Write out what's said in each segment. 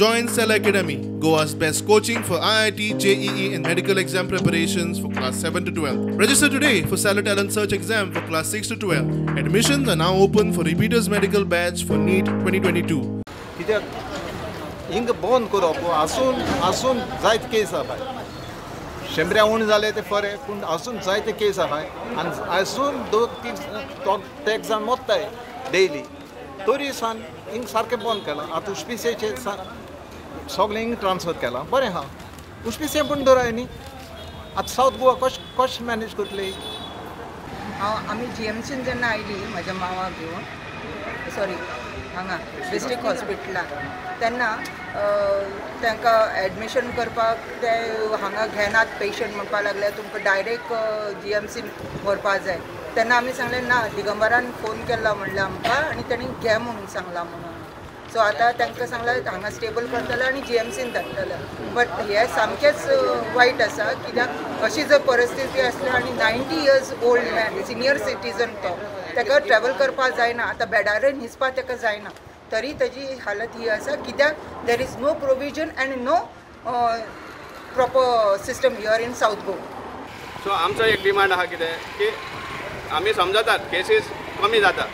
Join Cella Academy, Goa's best coaching for IIT, JEE and medical exam preparations for class 7 to 12. Register today for Cella Talent Search exam for class 6 to 12. Admissions are now open for repeaters medical batch for NEET 2022. कित्याक हिंग बंद करप आसून आसून जायते केस आहाय, शेंबऱ्या उणें जाले ते बरें, पूण आसून जायते केस आहाय आनी आसून दोग तीग तेग जाण मोत्ताय डेली, तरी सान हिंग सारकें बंद केलां. आतां उश्पिसेचे सगळें हिंग ट्रान्सफर केलां, बरें आहा. उश्पिसे पूण दवराय न्ही. आतां सावथ गोवा कशें कशें मॅनेज करतली? हांव आमी जीएमसीन जेन्ना आयली म्हज्या मावाक घेवन, सॉरी हांगा डिस्ट्रिक्ट हॉस्पिटलान, तेन्ना तांकां एडमिशन करपाक ते हांगा घेनात पेशंट म्हणपाक लागले, तुमकां डायरेक्ट जीएमसीन व्हरपा जाय. तेन्ना आमी सांगलें ना, दिगंबरान फोन केला म्हणलें आमकां आनी तांणी घे म्हणून सांगलां म्हणून. सो आतां तांकां सांगलां हांगा स्टेबल करतले आनी जीएमसीन धाडटले. बट हें सामकेंच वायट आसा, कित्याक अशी जर परिस्थिती आसली आनी 90 years old man, senior citizen तो, ताका ट्रॅवल करपाक जायना, आतां बेडारय न्हिजपाक ताका जायना, तरी ताजी हालत ही आसा. कित्याक there is no provision and no proper system here in South Goa. So आमचो एक डिमांड आहा कितें की आमी समजतात केसीस कमी जाता,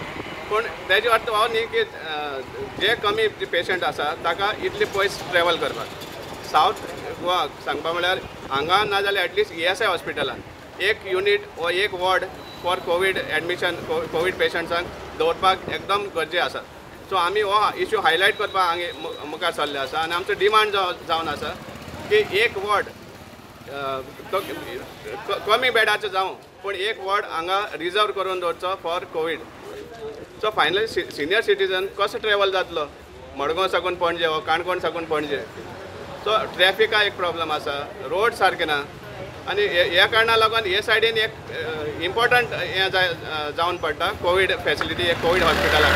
पूण तेजे अर्थ हो न्ही की जे कमी पेशंट आसा ताका इतले पयस ट्रॅवल करपाक. सावथ गोवा सांगपा म्हळ्यार हांगा ना जाल्यार एटलिस्ट ESI हॉस्पिटलान एक युनीट वा एक ward for COVID admission, COVID पेशंट्सांक दवरपाक एकदम गरजे आसा. सो आमी हो इशू हायलायट करपाक हांगा मुखार सरले आसा आनी आमचो डिमांड जावन आसा की एक वॉर्ड कमी बेडाचो जावं, पूण एक वॉर्ड हांगा रिजर्व करून दवरचो for COVID. So finally senior citizen कसो ट्रॅवल जातलो मडगांव साकून पणजे वा काणकोण साकून पणजे? सो ट्रॅफिका एक प्रॉब्लम आसा, रोड सारके ना, आनी ह्या कारणाक लागून हे सायडीन एक इम्पॉर्टंट हें जावन पडटा कोवीड फॅसिलिटी, एक कोवीड हॉस्पिटला.